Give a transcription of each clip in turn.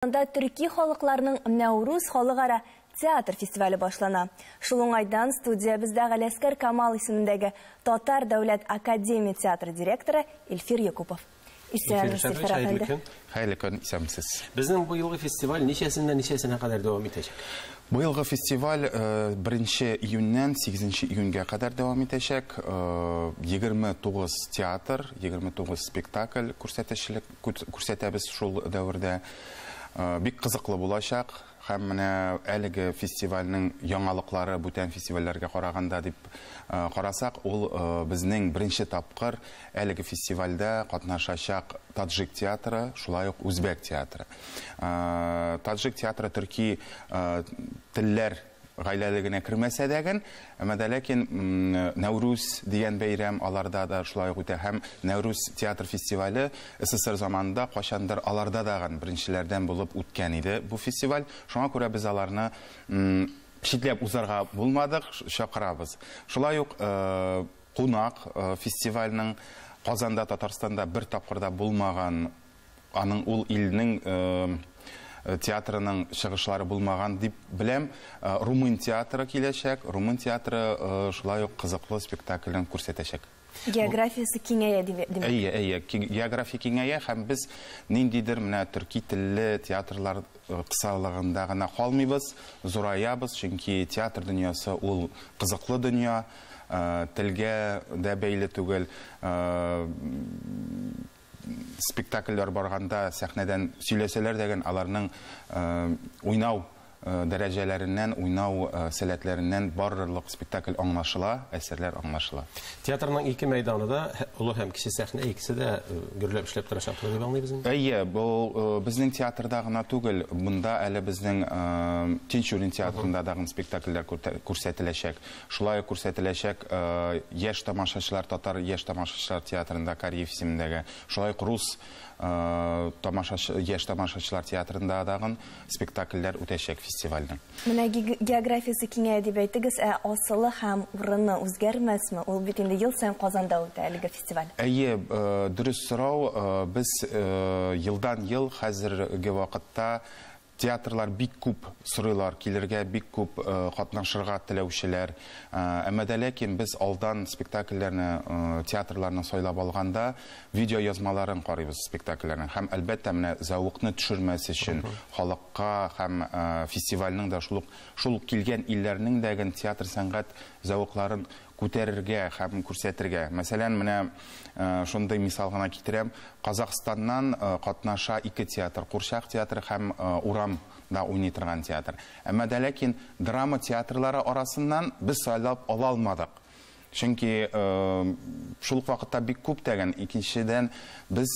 Анда төрки халыкларның Нәүрүз халыкара театр фестивале башлана. Шул уңайдан студиябездә Галиәсгар Камал исемендәге Татар дәүләт академия театры директоры Илфир Якупов. Исәнмесез, Илфир әфәнде. Хәерле көн, исәнмесез. Безнең бу елгы фестиваль ничәсеннән ничәсенә кадәр дәвам итәчәк? Бу елгы фестиваль 1 июньнән 8 июньгә кадәр дәвам итәчәк. 29 театр, 29 спектакль күрсәтәбез шул дәвердә. Бик кызыклы булачак. Һәм менә әлеге фестивальнең яңалыклары бүтән фестивальләргә караганда дип карасак, ул безнең беренче тапкыр әлеге фестивальдә катнашачак таджик театры, шулай ук үзбәк театры. Таджик театры төрки телләр гаиләлегенә кермәсә дә, әмма дә ләкин Нәүрүз дигән бәйрәм аларда да шулай ук үтә. Һәм Нәүрүз театр фестивале СССР заманында кайчандыр аларда да беренчеләрдән булып үткән иде бу фестиваль. Шуңа күрә без аларны читләп узарга булмадык, чакырабыз. Шулай ук кунак фестивальнең Казанда, Татарстанда бер тапкырда булмаган, аның ул илнең театрының чыгышлары булмаган дип беләм. Румын театры киләчәк. Румын театры шулай ук кызыклы спектаклен күрсәтәчәк. Географиясе киңәя димәк. Әйе, әйе, география киңәя һәм без ниндидер менә төрки телле театрлар кысалыгында гына калмыйбыз, зураябыз, чөнки театр дөньясы ул кызыклы дөнья, телгә дә бәйле түгел. Спектакльләр барганда сәхнәдән сөйләсәләр дә, аларның уйнау дәрәҗәләреннән, уйнау сәләтләреннән барлык спектакль аңлашыла, әсәрләр аңлашыла. Театрның ике мәйданы да, олы һәм кече сәхнә, икесе дә гөрләп эшләп торачак дип аңлыйбыз инде. Әйе, бу безнең театрда гына түгел, монда әле безнең Тинчурин театрында да спектакльләр күрсәтеләчәк. Шулай ук күрсәтеләчәк яшь тамашачылар, татар яшь тамашачылар театрында Кариев исемендәге, шулай ук рус яшь тамашачылар театрында дагын спектакльләр үтәчәк фестивальдә. Менә географиясе киңәя дип әйттегез, ә асылы һәм урыны үзгәрмәсме? Ул бит инде ел саен Казанда үтә әлеге фестиваль. Әйе, дөрес сорау. Без елдан ел хәзерге вакытта театрлар бик күп сорыйлар, килергә бик күп катнашырга теләүчеләр. Әмма дә ләкин без алдан спектакльләрне, театрларны сайлап алганда видео язмаларын карыйбыз спектакльләрнең. Һәм әлбәттә менә зәвыкны төшермәс өчен халыкка һәм фестивальнең дә шул килгән илләрнең дә театр сәнгать зәвыкларын күтәрергә һәм күрсәтергә. Мәсәлән, менә шундый мисал гына китерәм. Казахстаннан катнаша ике театр, Курчак театры һәм Урамда уйный торган театр. Әмма дә ләкин драма театрлары арасыннан без сайлап ала алмадык. Чөнки шул ук вакытта бик күп дигән, икенчедән без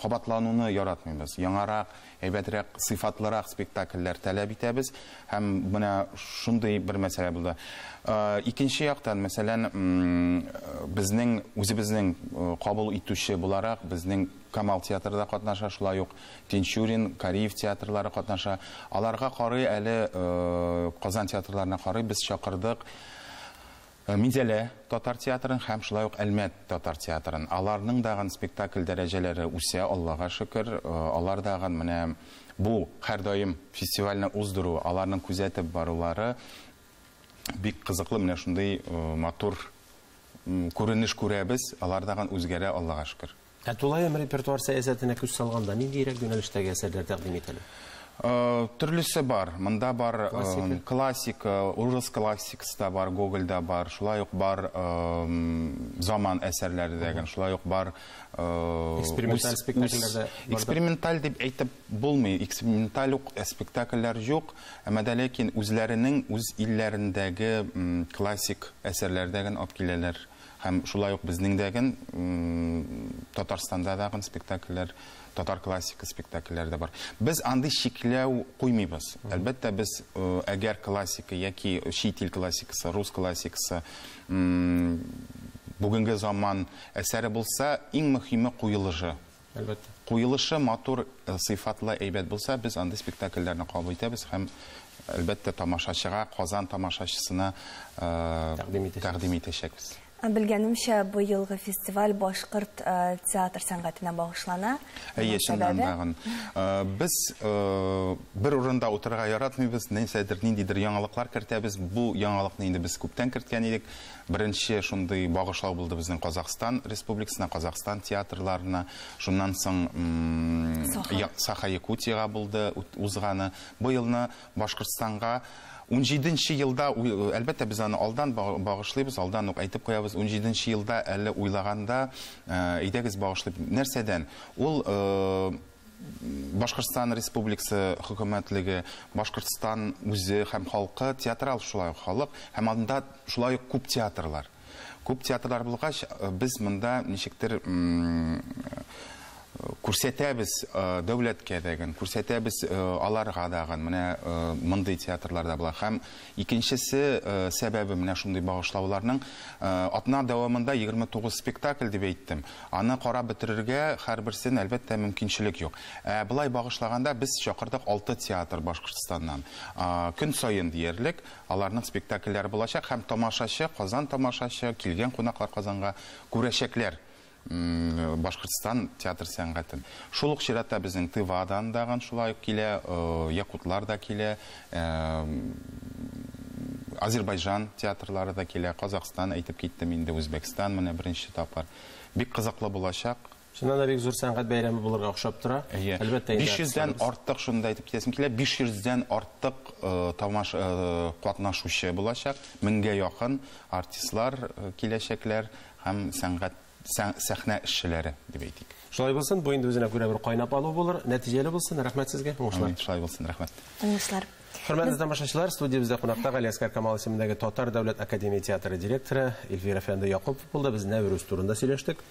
кабатлануны яратмыйбыз. Яңарак, әйбәтрәк, сыйфатлырак спектакльләр таләп итәбез. Һәм менә шундый бер мәсьәлә булды. Икенче яктан, мәсәлән, безнең үзебезнең кабул итүче буларак безнең Камал театрында катнаша, шулай ук Тинчурин, Кариев театрлары катнаша. Аларга карый әле Казан театрларына карый без чакырдык Минзәлә татар театрын һәм шулай ук Әлмәт татар театрын. Аларның дагын спектакль дәрәҗәләре үсә, Аллага шөкер. Алар дагын менә бу һәрдаим фестивальне уздыру, аларның күзәтеп барулары бик кызыклы, менә шундый матур күренеш күрәбез. Алар дагын үзгәрә, Аллага шөкер. Ә тулаем репертуар сәясәтенә күз салганда ниндирәк юнәлештәге әсәрләр тәкъдим ителә? Төрлесе бар. Монда бар классика, урыс классикасы да бар, Гоголь да бар, шулай ук бар заман әсәрләре дә, шулай ук бар эксперименталь спектакльләр дә. Эксперименталь дип әйтеп булмый, эксперименталь ук спектакльләр юк, әмма дә ләкин үзләренең үз илләрендәге классик әсәрләрдәген алып киләләр. Һәм шулай ук безнең дәген Татарстанда дагын спектакльләр, татар классика спектакльләре дә бар. Без андый чикләү куймыйбыз. Әлбәттә, без әгәр классика яки чит ил классикасы, рус классикасы, бүгенге заман әсәре булса, иң мөһиме куелышы. Әлбәттә. Куелышы матур, сыйфатлы, әйбәт булса, без андый спектакльләрне кабул итәбез һәм әлбәттә тамашачыга, Казан тамашачысына тәкъдим итәчәкбез. Белгәнемчә, быелгы фестиваль башкорт театр сәнгатенә багышлана. Әйе, чыннан тагын. Без бер урында утырырга яратмыйбыз, нәрсәдер, ниндидер яңалыклар кертәбез. Бу яңалыкны инде без күптән керткән идек. Беренче шундый багышлау булды безнең Казахстан Республикасына, Казахстан театрларына. Шуннан соң Саха Якутияга булды узганы. Бу елны Башкортстанга 17 елда, әлбәттә, без аны алдан багышлыйбыз, алдан ук әйтеп куябыз. 17 елда әле уйлаганда, әйдәгез багышлыйбыз. Нәрсәдән? Ул Башкортстан Республикасы хөкүмәтлеге, Башкортстан үзе һәм халкы театрал шулай ук халык, һәм анда шулай ук күп театрлар. Күп театрлар булгач, без монда ничектер күрсәтәбез дәүләткә дәген, күрсәтәбез аларга дагын, менә мондый театрларда була. Һәм икенчесе сәбәбе менә шундый багышлауларның, атна дәвамында 29 спектакль дип әйттем. Аны карап бетерергә һәрберсен әлбәттә мөмкинчелек юк. Былай багышлаганда без чакырдык 6 театр Башкортстаннан. Көн саен диярлек аларның спектакльләре булачак һәм тамашачы, Казан тамашачы, килгән кунаклар Казанга күрәчәкләр Башкортстан театр сәнгатен. Шул ук чиратта безнең Тывадан дагын шулай ук килә, якутлар да килә, Азербайҗан театрлары да килә, Казахстан әйтеп киттем инде, Үзбәкстан менә беренче тапкыр. Бик кызыклы булачак. Чыннан да бик зур сәнгать бәйрәме булырга охшап тора. Әйе. Әлбәттә, инде 500дән артистларыбыз. артык, шуны да әйтеп китәсем килә, 500дән артык катнашучы булачак, 1000гә якын артистлар киләчәкләр һәм сәнгать сәхнә эшчеләре дип әйтик. Шулай булсын, бу инде үзенә күрә бер кайнап алу булыр, нәтиҗәле булсын. Рәхмәт сезгә, уңышлар. Амин, шулай булсын, рәхмәт. Уңышлар. Хөрмәтле тамашачылар, студиябездә кунакта Галиәсгар Камал исемендәге Татар дәүләт академия театры директоры Илфир әфәнде Якупов булды. Без Нәүрүз турында сөйләштек.